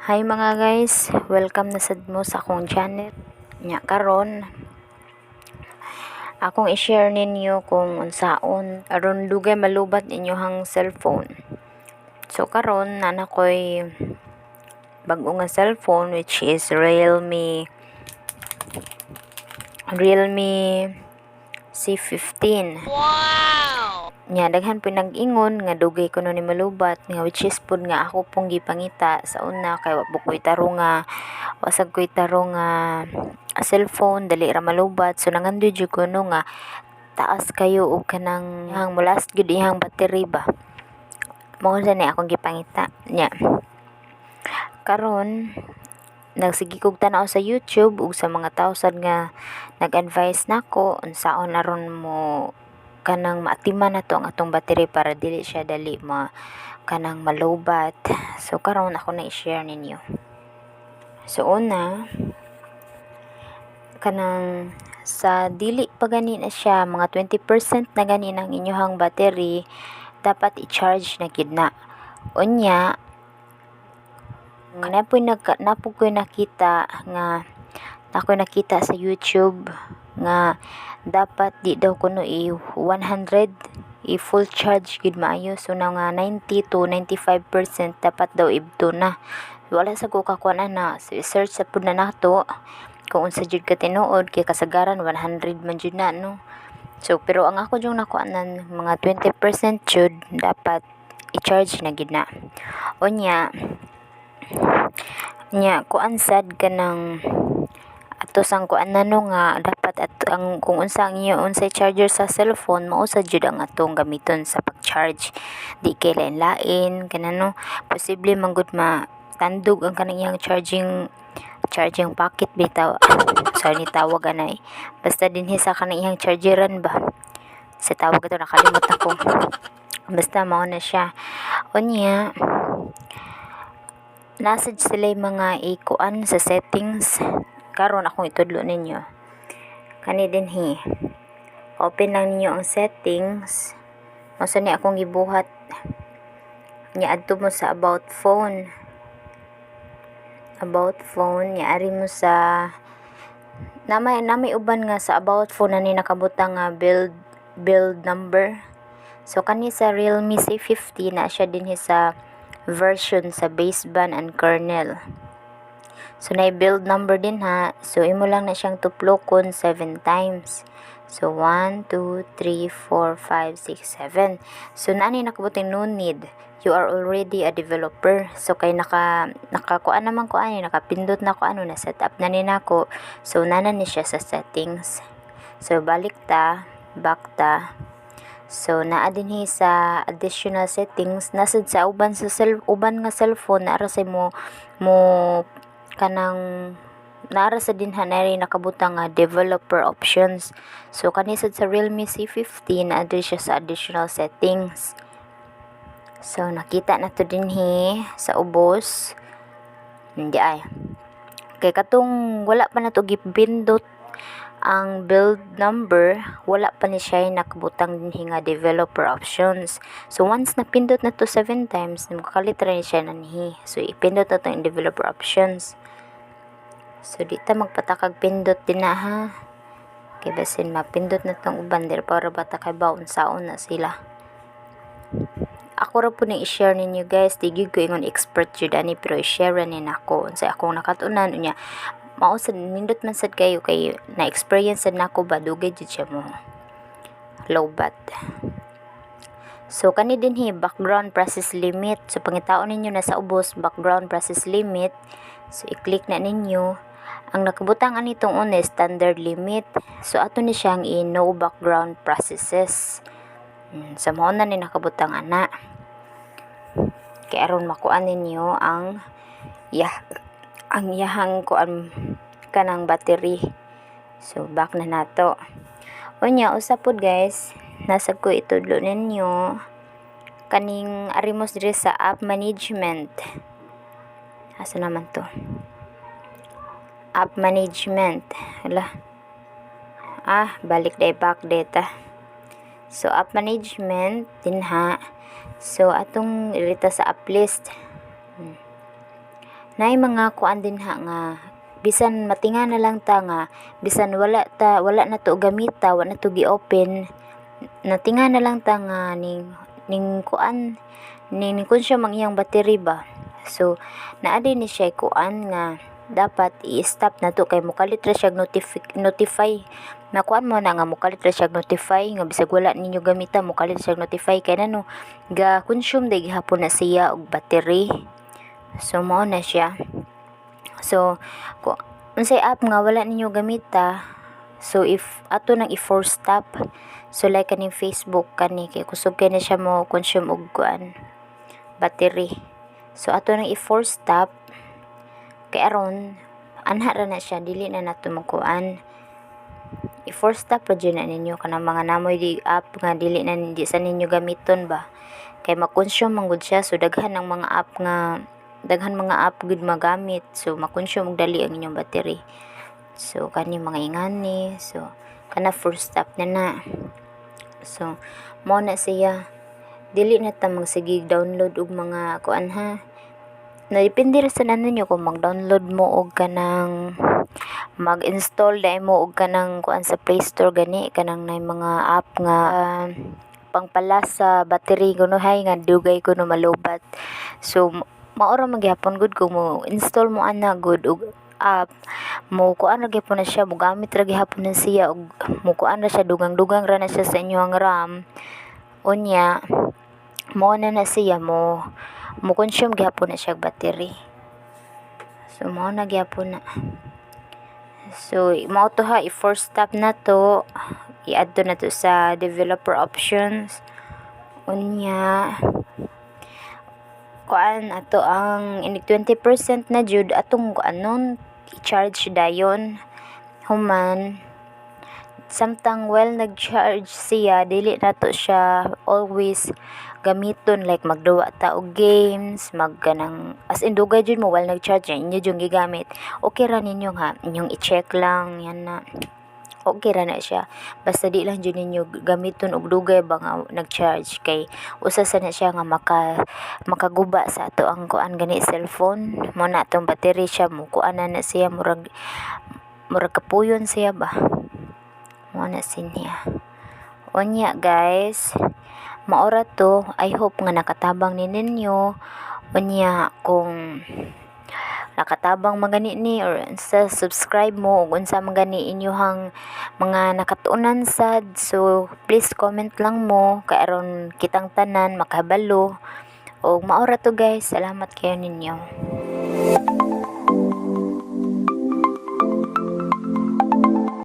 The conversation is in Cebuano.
Hi mga guys, welcome na sad mo sa akong channel. Nya karon akong i-share ninyo kung unsaon aron dugay malubat inyohang cellphone. So karon naa na ko'y bag-o nga cellphone, which is Realme C15. Wow! Nya daghan po nag-ingon nga dugay kuno ni malubat, nga which is pud nga ako pong gipangita sa una kay wa po ko'y tarong nga wa sad ko'y tarong nga cellphone, dali ra malubat. So nangandoy jud kuno nga taas kayo og kanang iyang mo-last gyud iyang battery ba. Mao sa ni akong gipangita. Nya karon nagsige kog tan-aw sa YouTube ug sa mga tawo sad nga nag-advise nako unsaon aron mo kanang maatiman nato ang atong battery para dili siya dali ma kanang malubat. So karon ako na i-share ninyo. So una, kanang sa dili pa gani na siya mga 20% na gani ng inyong battery, dapat i-charge na gyud na. Unya kana po'y nag naa po ko'y nakita nga ako'y nakita sa YouTube nga dapat di daw kuno i 100, i full charge gyud maayo. So na nga 90 to 95% dapat daw ibto na. Wala sa ko kakuan ana, so i-search sa pud na nato kung unsa jud ka tinuod, kay kasagaran 100 man jud na, no? So pero ang ako jung nakuanan, mga 20% jud dapat i-charge na gyud na. Unya nya kuan sad, kanang ato sang kuan na, no, nga dapat at ang kung unsa ang iyo unsay charger sa cellphone, mao sad jud ang atong gamiton sa pag-charge, di kay lain-lain kana, no? Posible man gud ma tandog ang kanang iyang charging charging pocket bitaw, sorry, ni tawag anay, basta dinhi sa kanang iyang chargeran ba sa tawag ato, nakalimot ako. Basta mao na siya. Unya nasa sila mga ikuan sa settings. Karon akong itudlo ninyo kani dinhi. Open lang ninyo ang settings. Mao ni akong gibuhat. Nya adto mo sa about phone. About phone, nya ari mo sa namay uban nga sa about phone na ni nakabutang nga build number. So kani sa Realme C50 na siya dinhi sa version sa baseband and kernel. So na build number din ha. So imo lang na siyang tuplokon 7 times. So 1, 2, 3, 4, 5, 6, 7. So naa ni nakabutang "No need. You are already a developer." So kay nakakuan naman ko ani, nakapindot na ko ano, na set up na ni nako. So nana ni siya sa settings. So balik ta, back ta. So naa dinhi sa additional settings, nasad sa uban sa cell, uban nga cellphone naa ra say mo kanang naara sa dinha na rin nakabutang nga developer options. So kani sad sa Realme C50, naa diri siya sa additional settings. So nakita na to dinhi sa ubos. Hindi ay. Kay katong wala pa na to gipindot ang build number, wala pa ni siya nakabutang dinhi nga developer options. So once napindot na to 7 times, makakalit ra ni siya nanhi. So ipindot na to ang developer options. So di ta magpatakag pindot din na ha. Kay basin mapindot na tong uban dir para bata kay baon saon na sila. Ako ra po ning i-share ninyo guys, di gyud ko ingon expert jud ani, pero i-share ra ni nako unsay akong nakat-unan. Unya mao sad, nindot man sad kayo kay na-experience sad nako ba, dugay jud siya mo lowbat. So kani dinhi, background process limit. So pangitaon ninyo na sa ubos, background process limit. So i-click na ninyo. Ang nakabutang ani itong una, standard limit. So ato ni siyang i no background processes. So mao na ni nakabutang ana. Kay aron makuan ninyo ang yah ang iyahang kuan kanang battery. So back na nato. Unya usa pod guys, nasa ko itudlo ninyo kaning ari mo diri sa app management. Asa naman to? App management. Hala. Ah, balik day, back data. So app management dinha. So atong irita sa app list. Naay mga kuan dinha nga bisan matinga na lang ta nga bisan wala na to gamita, wa na to gi-open, natinga na lang ta nga ning kuan ning consume ang iyang battery ba. So naa din ni siya kuan nga dapat i-stop na to kay mokalit ra siya notify na kuan mo na nga mokalit ra siya notify nga bisag wala ninyo gamita, mokalit siya notify kay nano ga consume day gihapon na siya og battery. So mao na siya. So ku unsay app nga wala ninyo gamita, so if ato nang i-force stop. So like kaning Facebook kani kay kusog kay na siya mo consume og kuan, battery. So ato nang i-force stop kay aron anha ra na siya, dili na nato magkuan. I-force stop ra jud na ninyo kanang mga namoy di app nga dili na di sa ninyo gamiton ba kay ma-consume man gud siya. So daghan ang mga app nga daghan mga app gud magamit, so ma-consume og dali ang inyong battery. So kani mga ingani, so kana force stop na na. So mao na siya. Dili na ta magsigig download og mga kuan ha na, depende ra sa ninyo kung mag-download mo og kanang mag-install dai mo og kanang kuan sa Play Store gani, kanang nay mga app nga pangpalas sa battery kunohay nga dugay kuno malobat. So mao ra man gihapon gud kung mo install mo ana gud og app, mo kuan ra gyapon na siya, mogamit ra gihapon na siya og mo kuan ra siya, dugang-dugang ra na siya sa inyong RAM. Unya mao na na siya, mo consume gihapon na siya og battery. So mao na gihapon na. So mao to ha, i-force stop na to, i-add to na to sa developer options. Unya kuan ato ang inig 20% na jud atong kuanon, i-charge dayon. Human samtang while nag-charge siya, dili nato siya always gamiton, like magduwa ta og games, mag kanang as in dugay jud mo while nag-charge inyo jud gigamit. Okay ra ninyo nga inyong i-check lang yan na okay ra na siya, basta di lang jud ninyo gamiton og dugay ba nga nag-charge kay usa sa na siya nga makaguba sa ato ang kuan gani, cellphone. Mo na atong battery siya mo kuan na na siya, murag kapuyon siya ba. Mao na siya. Unya guys, mao ra to. I hope nga nakatabang ni ninyo. Unya kung nakatabang man gani ni or sa subscribe mo ug unsa man gani inyohang mga nakatuonan sad, so please comment lang mo kay aron kitang tanan makahibalo. Og mao ra to guys, salamat kayo ninyo.